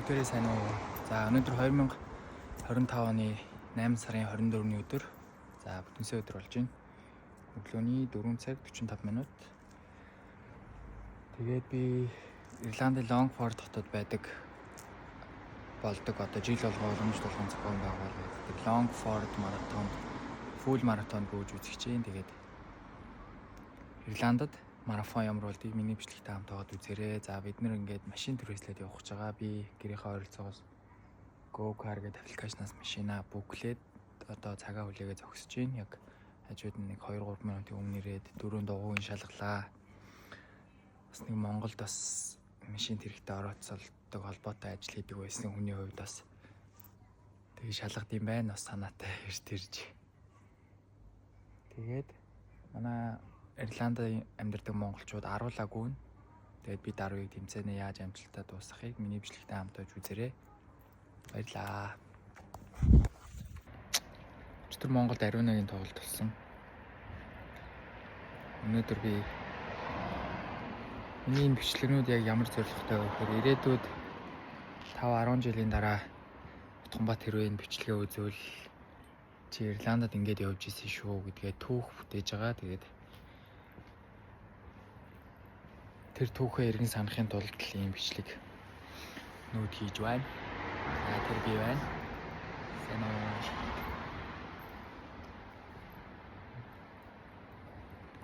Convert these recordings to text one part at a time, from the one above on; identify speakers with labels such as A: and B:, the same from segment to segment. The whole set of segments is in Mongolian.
A: Бүгдээрээ сайн уу? За, өнөөдөр 2025 оны 8 сарын 24-ний өдөр. За, бүтэнсээ өдөр болж байна. Өглөөний 4 цаг 45 минут. Тэгээд би Ирландын Longford хотод байдаг болдог, одоо жил болгоо уламжлалт болгон зохион байгуулагддаг Longford маратон, full маратон гүйж үзэж чинь. Тэгээд Ирландд марафон ямар болдгийг миний бичлэгтэй хамт байгаад үзээрэй. За, бид нэр ингээд машин түрээслээд явах гэж байгаа. Би гэрийнхээ ойролцоогоос Go Car гэдэг аппликейшнаас машинаа book лээд одоо цагаа хүлээгээ зогсож байна. Яг хажууд нь нэг 2 3 минутын өмнө ирээд дөрөв дугуйн шалгалаа. Бас нэг Монголд бас машин тэрэгтээ орооцолдог холбоотой ажил хийдэг байсан хүний хувьд бас тэгээ шалгад юм байна. Бас санаатай эрт ирж. Тэгээд манай Ирландд амьдардаг монголчууд аруулаагүй нь. Тэгээд бид 10-ыг тэмцээнээ яаж амжилттай дуусгахыг миний бичлэгтэй хамт байж үзээрэй. Баярлаа. Өчигдөр Монголд Ариунагийн тоглолт болсон. Өнөөдөр би миний энэ бичлэгнүүд яг ямар зорилготой вэ гэхээр ирээдүйд 5 10 жилийн дараа Утганбат хэрвээ энэ бичлэгээ үзвэл чи Ирландд ингээд явж исэн шүү гэдгээ түүх бүтээж байгаа. Тэгээд тэр түүхээ эргэн санахын тулд л ийм бичлэг нүүд хийж байна. За, тэр би байна. Сайн уу?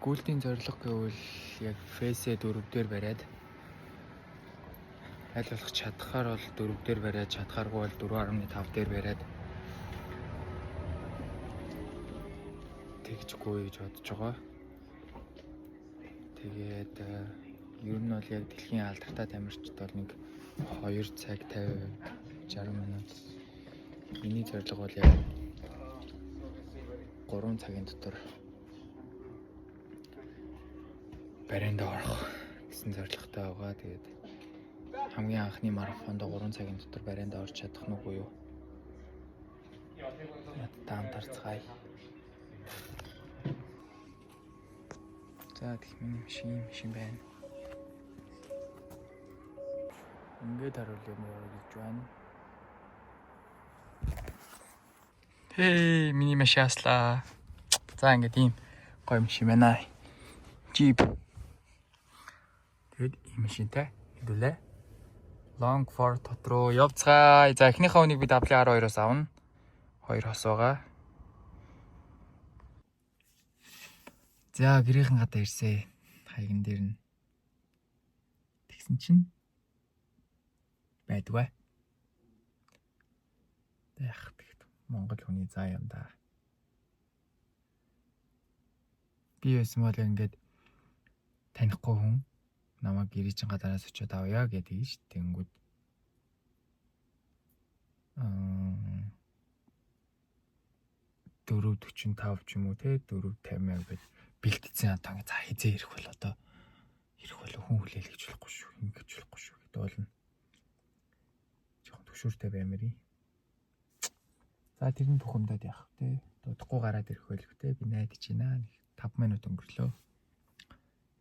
A: Гүйлтийн зорилго гэвэл яг фэсээ 4 дээр бариад аль болох чадхаар бол 4 дээр бариад, чадхааргүй бол 4.5 дээр бариад тэгжгүй гэж бодож байгаа. Тэгээд ер нь бол яг дэлхийн алдартай тамирчид бол нэг 2 цаг 50 60 минут. Миний зорилго бол яг 3 цагийн дотор бариандаа орох гэсэн зорилготой байгаа. Тэгээд хамгийн анхны марафонд 3 цагийн дотор бариандаа орж чадах нь үгүй юу? Надтай хамт харцгаая. За, тэгэх миний машин байна. Ингээд харуул юм гэж байна. Хей, миний машин аслаа. За, ингээд ийм гоё машин байна. Jeep. Тэгээд ийм машинтай хэдүүлээ. Longford хот руу явцгаая. За, эхнийхээ үнийг би W12-оос авна. Хоёр хос байгаа. За, гэрийнхэн гадаа ирсэ. Хаяган дээр нь. Тэгсэн чинь байдгүй. Яах тэгэд Монгол хүний заа юм да. Би байсан бол ингээд танихгүй хүн намайг гэрийн гадараас очиод авъя гэдэг нь ш. Тэнгүүд аа 4:45 ч юм уу те 4:50 гэж бэлтгэсэн, одоо ингээ за хизээ ирэх бол, одоо ирэх бол хүн хүлээлгэж болохгүй шүү, ингэж болохгүй шүү гэдэг болно. Жохон төгшүүртэй баймар юм. За, тэр нь тухамдаад яах вэ? Удахгүй гараад ирэх байлгүй те, би найдаж байна. Нэг 5 минут өнгөрлөө.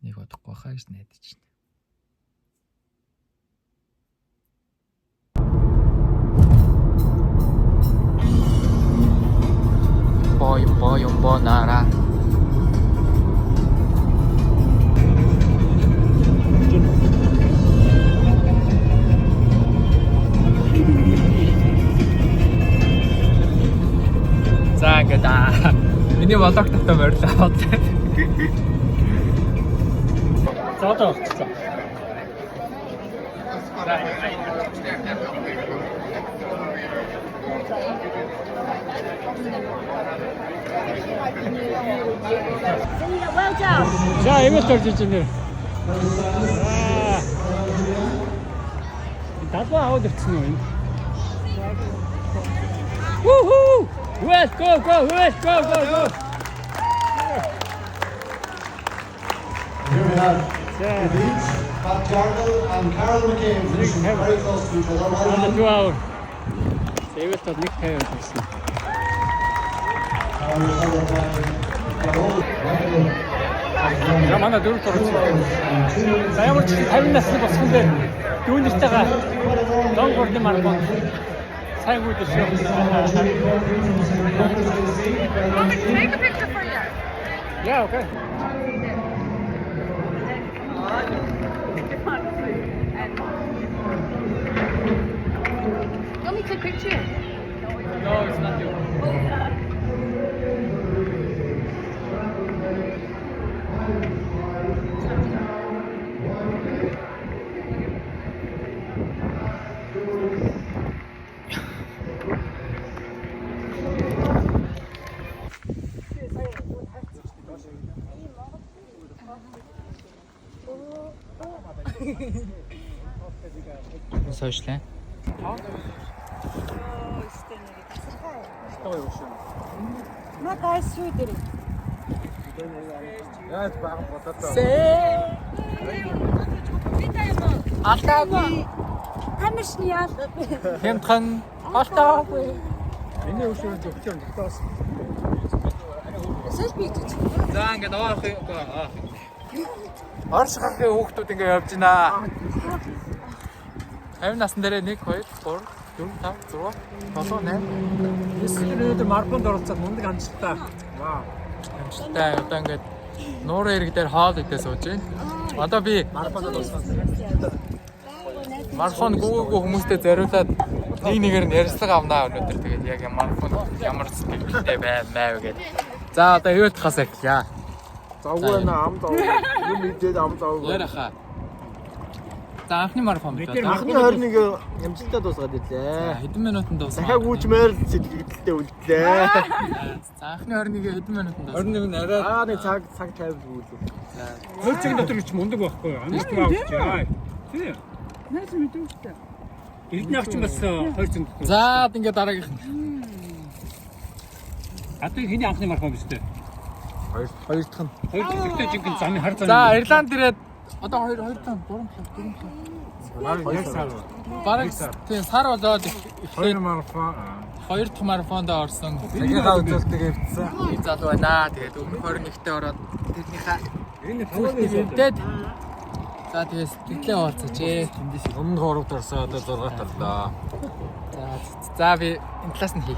A: Нэг удахгүй хаа гэж найдаж байна. Боём боём бонара. За, ингээд аа миний vlog татаа морилоо.
B: За, одоо болчихлоо.
C: Well done.
B: За, эмэлт орж иж байна. Аа. Далбаа аваад ирсэн үү энэ? Woohoo! Let's go, go, let's go, go, go.
D: Here we have
B: За,
D: Leeds, Pat Jarville and Carol McCain finishing very close to each other. Well
B: одоо
D: done.
B: 2 hour. Эмэлт бол 1:50 болсон.
D: Carol followed by Carol, Michael
B: За, манай дөрөв турагч. За, ямар ч 50 насны босгон дээр дүүнэртэйгээ лонг гурны марафон сайн гүйдэж шүү.
E: Take a picture for you.
B: Yeah, okay.
E: You want me to take a picture?
B: No, it's not you.
A: Сошиал.
C: Надад сүү дээр.
A: Алдаагүй.
C: Тамиршны яал.
A: Хямдхан алдаагүй.
B: Миний өвшөө зөвхөн юм гэхдээ бас
C: Селфи хийж.
A: За, ингээд орох Орш гарахын хүүхдүүд ингээд явж байна. 50 насн дээр 1 2 3 4 5 6 7 8
B: 9. Өнөөдөр марафонд оролцоод мундаг амжилттай. Вау.
A: Амжилттай. Одоо ингээд нуурын эрэг дээр хоол идээ сууж байна. Одоо би
B: Марафонд оролцсон.
A: марафон гүйгээгүй хүмүүстэй зориулаад нэг нэгээр нь ярилцлага авнаа өнөөдөр. Тэгээд яг марафон ямар сэтгэлтэй бай маяв гэдэг. За, одоо юу тахаас эхлэе.
F: Завгүй байна, ам завгүй. Юм идээд ам завгүй.
A: Яриаха. За, анхны марафон бид
B: Бид
A: байна.
F: Анхны 21 амжилттай дуусгаад ирлээ.
A: Хэдэн минутанд дуусна?
F: Дахиад гүйчмээр сэтгэлдээ үлдлээ.
A: За, анхны 21 хэдэн минутанд дуусна?
B: 21 нь арай
F: Аа, нэг цаг цаг 50 гүйлээ.
B: 2 цаг дотор ч мундаг байхгүй юу? Амжилт авч. Тий.
E: Нээс мэдүүхтэй.
B: Эрдэнэ ах чинь бас 2 цаг дотор.
A: За, ингээд дараагийнх нь.
B: Одоо хэний анхны марафон биз дээ?
F: Хоёр дахь нь.
B: Хоёр дахь гэхдээ жинхэнэ замын хар зам.
A: За, Ирланд ирээд одоо 2 2 5 3 7 4
B: 2 сар.
A: Бараг тийм сар болоод эхлээд
F: марафон.
A: хоёр дахь марафонд орсон.
F: Цагийнхаа үзүүлэлтийг эвдсэн.
A: Нэг залуу байна. Тэгээд өмнөх 21-т ороод тэрнийхээ
B: Энэ
A: зүйлтийг эвдээд, за, тэгээд сэтгэлээ хуваалцаач ээ.
F: Өмнө 3-т орсон, одоо 6-т орлоо.
A: За за, би энэ талаас нь хий.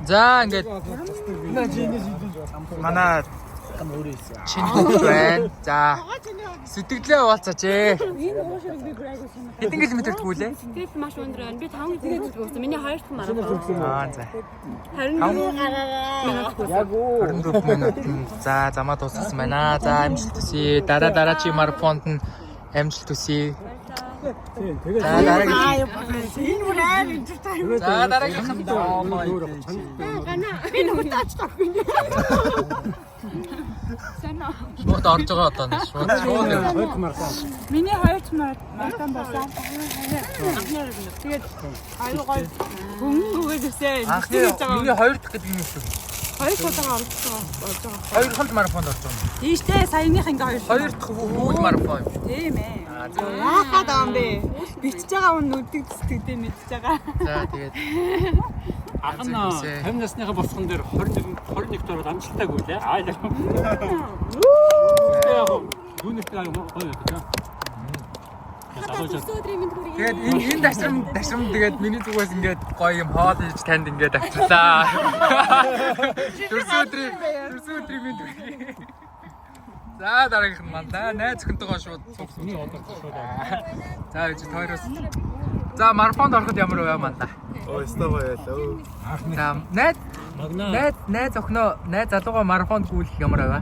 A: За, ингээд манай чиний хүүхд байна. За, сэтгэлээ хуваалцаач ээ. Хэдэн километр гүйлээ?
G: Сэтгэл маш өндөр байна. Би 5 км гүйсэн. Миний хоёр дахь марафон.
A: Аа, за.
G: 24 минут гүйсэн.
A: 24 минут. За, замаа дууссан байна. За, амжилт хүсье. Дараа дараачийн марафонд нь амжилт хүсье. За, дараагийн.
C: Энэ бүр аим entertainment.
A: За, дараагийнх нь.
C: Би нүгт очиж авахгүй.
A: Шууд орж байгаа одоо нэг шууд шууд явж.
B: Хоёр дахь марафон.
E: Миний хоёр дахь марафон болсон. Тэгээд аюу гой хөнгөгөөд ирсэн.
A: Анхны миний хоёр дахь гэдэг юм шүү.
E: Хоёр удаа оролцсон болж байгаа.
A: Хоёр хол марафонд орж байгаа юм.
E: Тийштэй саяных ингээ хоёр.
A: Хоёр дахь хүүл марафон юм.
E: Тийм ээ.
A: Аа, за.
E: Яахад байгаа юм бэ? Бичиж байгаа хүн нүдэг зүтгэдэг мэдчихэж байгаа.
A: За, тэгээд
B: Ах нь 50 насныхаа босгон дээр 21 21-т ороод амжилттай гүйлээ. Аа яа. Тэгээ яг дүүнэртэй аяа гоё байдаг. Залуучууд
A: тэгээд энэ дашрам тэгээд миний зүгээс ингээд гоё юм хоол хийж танд ингээд авчирлаа. Төрсөн өдрийн минь төрхий. За, дараагийнх нь мандаа найз зөвхөнтэйгоо шууд цуг сууж.
B: миний одоо шууд.
A: За, чи тойроос. За, марафонд ороход ямар вэ, мандаа?
F: Ой, стоо байлаа.
A: За, найз
B: Магна
A: найз найз охиноо, найз залуугаа марафонд гүйлэх ямар байва?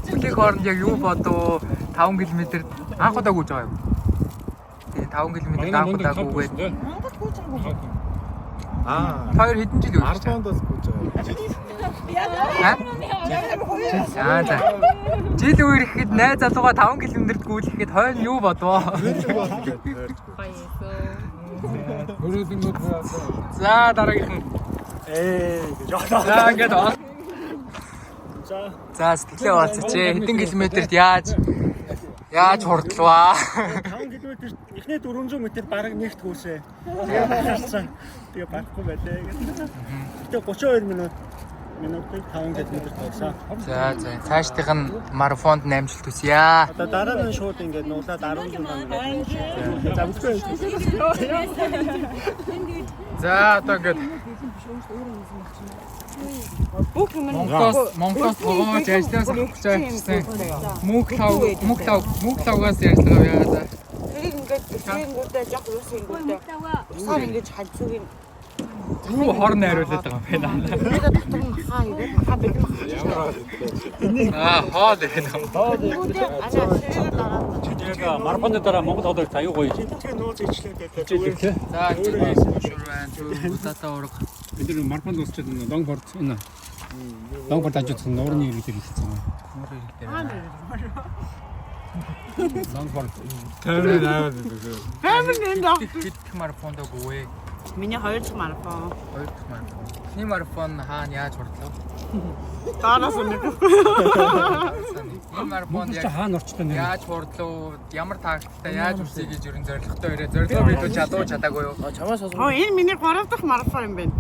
A: Гүйлэх хооронд яг юу бодов? 5 км анх удаа гүйж байгаа юм. Тэгээ 5 км анх удаа гүйгээд
F: Аа.
A: хоёр хэдэн жил гүйж байгаа?
F: Марафонд бас гүйж байгаа.
A: Аа? За за. Жил үерхэд найз залуугаа 5 км-д гүйлэхэд хойно юу бодвоо? За, дараагийнх нь.
F: Ээ гэж бодлоо.
A: За, ингээд За, сэтгэлээ хуваалцаач ээ. Хэдэн километрт яаж яаж хурдлваа?
H: 5 км эхний 400 м бараг нэгт гүйсэ. Тэгээ гарсан. Тэгээ барахгүй байлаа гэдэг. Гэтэ 32 минут минутыг 5 км тавьсан.
A: За за. Цаашдынх нь марафонд намжилт хүсье.
H: Одоо дараа нь шууд ингээд нуглаад 16 минут. За бүтэхгүй.
A: За одоо ингээд
E: Бүх юм нь
A: Монголоос тогооч ажлаас авах гэж авчихсан. Мөнх лавгаас ярьцгаа яа. За.
E: Тэрийг ингээд тэгэнгүүтээ жоох уус ингүүтээ. Усаар ингэж хальцууг нь
A: Юу хор найруулад байгаа юм байна.
E: тэгээд дотор нь хаа ирээд хаа бид мах.
A: Аа хоол ирэх юм.
E: Тэгэнгүүтээ анаа тэрийг дараад
B: Яг марафоны дараа Монгол хоолойг аюу гоё.
H: Тэгээ нууц ичлээ гэдэг. Зүгээр.
A: За зүгээр байна. Будата ураг.
B: Бид нар марафон дуусчаад энэ Лонгборд энэ Лонгборд ажиж нуурны ирэг дээр хэлсэн.
A: Нуур ирэг дээр.
B: Лонгборд
E: Амар энд ав.
A: Хэдэх марафонд гүвэ?
E: Миний хоёр дахь марафон.
A: Хоёр дахь марафон. Эхний марафон хаана яаж хурдлав?
E: Дараас нэг.
A: Энэ марафонд
B: Монгол
A: яг
B: хаана орчтой нэр.
A: яаж хурдлав? Ямар тактиктай яаж үрсэе гэж ерөн зорилготой ирээ. Зорилгоо биелүүлж чадуу чадаагүй юу?
E: Оо энэ миний гурав дахь марафон юм байна.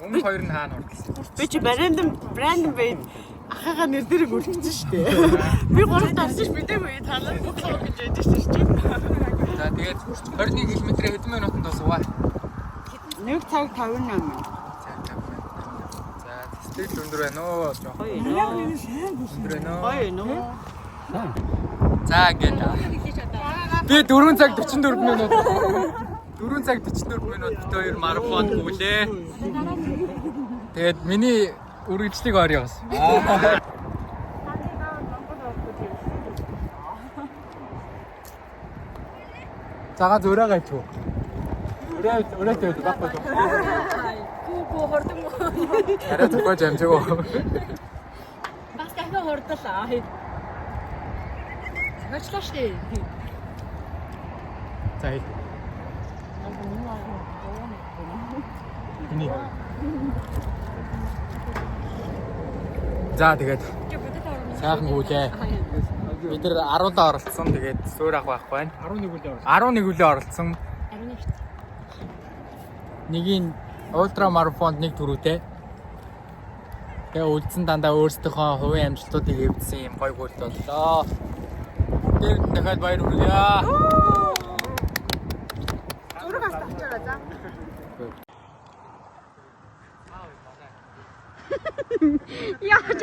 A: Өмнөх хоёр нь хаана хурдлаа?
E: Би чи брандом байд ахыгаа нэр дээрээ үлдсэн шүү дээ. Би гурав дахь орсон ш мэдээгүй та нар бүх лог гэж ярьж шүү дээ.
A: За тэгээд 21 км-ээр хэдэн минутанд дуусваа?
E: 1 цаг 58.
A: За 50. За сэтгэл өндөр байна уу? Жохон
E: Гоё
A: өндөр байна уу?
E: Гоё нөө.
A: За ингээд би 4 цаг 44 минут 4 цаг 44 минут бит хоёр марафонд гүйлээ. Тэгээд миний үргэлжлэг ор явсан. Загаа зөөрэй гайч юу? Өрөө өрөөтэй байхгүй юу?
G: Гүү хурдан мó.
A: Арай зөхөж амжаагүй.
G: Бас дахин хурдлаа. Зохиочлоо штэ.
A: За хэл. Эний. За тэгээд сайхан гүйлээ. Бид нар 10-д оролцсон. Тэгээд суур ах байхгүй байна.
B: 11 үлээ орсон.
A: 11 үлээ оролцсон.
G: 11.
A: Нэгийн ультра марафонд нэг түрүүтэй. Тэгээ үлдсэн дандаа өөрсдийнхөө хувийн амжилтуудыг эвдсэн юм гоё гүйлт боллоо. Тэр дахиад баяр хүргье.
E: Зураг авч авчаарай за.
G: Яаж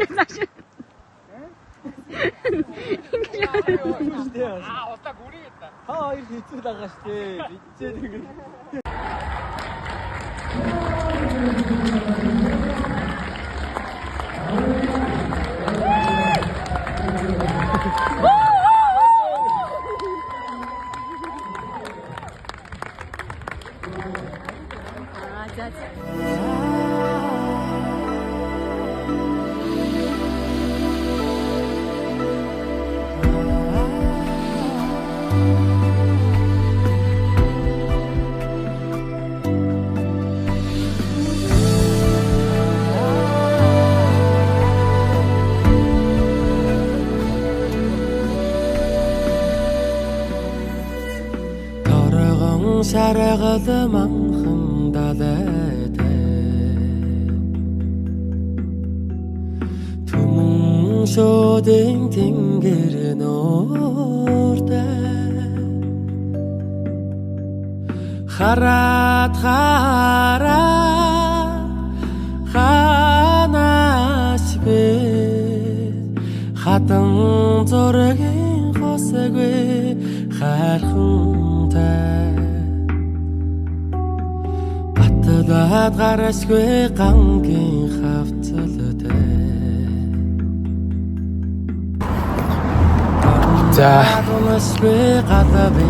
G: яаш.
A: Аа, удаа гүрийгээд та.
F: Та хоёр хэцүү байгаа штэ. Мэдчихээд ингэ.
G: Аа за за.
I: Торгон шаргал манхан далайтай Түмэн шодын тэнгэр нууртай Хараад хараад ханаас бэ хатан зургийн хосгүй хайрхантай Батлаад гарашгүй гангийн хавцалтай
A: За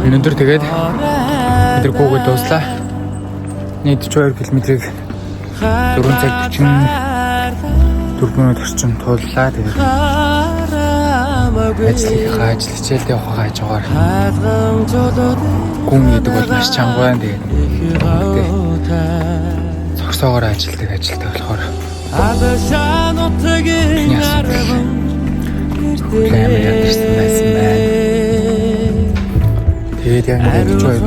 A: өнөөдөр тэгээд бид нар гүүгээ дууслаа. Нийт 42 км-ийг 4 цаг 44 минут орчим тууллаа. Тэгээд ажлынхаа ажил хичээлдээ явах хажуугаар гүн гэдэг бол маш чанга байна. Тэгээд зогсоогоор ажилтдаг ажилтдаг болохоор
I: Алшаанутгийн
A: асуудал амар ядарсан байсан байна. Тэгээд яг нэг 42 км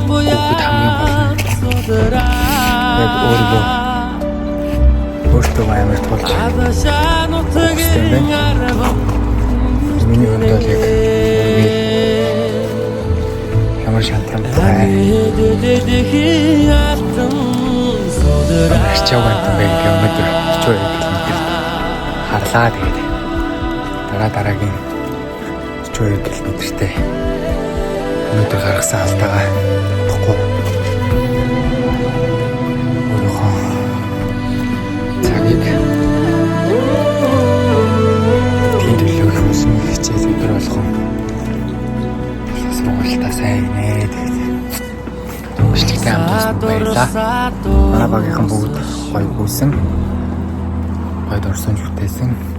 A: гүүхэд хамгийн гол нь яг өөрийгөө Өөртөө амар тулж
I: Алашаа нутгийн арван
A: миний хувьд бол яг би ямар шантрамтай арчааг байна бэ гэдэг өнөөдөр 42 км харлаа. Тэгээд дараа дараагийн 42 км-тэй өнөөдөр гаргасан алдаагаа бодохгүй өөрийнхөө цагийг тэдний төлөө хүсэн хичээл өдөр болгон сургуультаа сайн нэ. Тэгээд бичлэгтэй хамт байсан баярлаа. Манай багийнхан бүгд гоё гүйсэн. Гоё дурсамж бүтээсэн.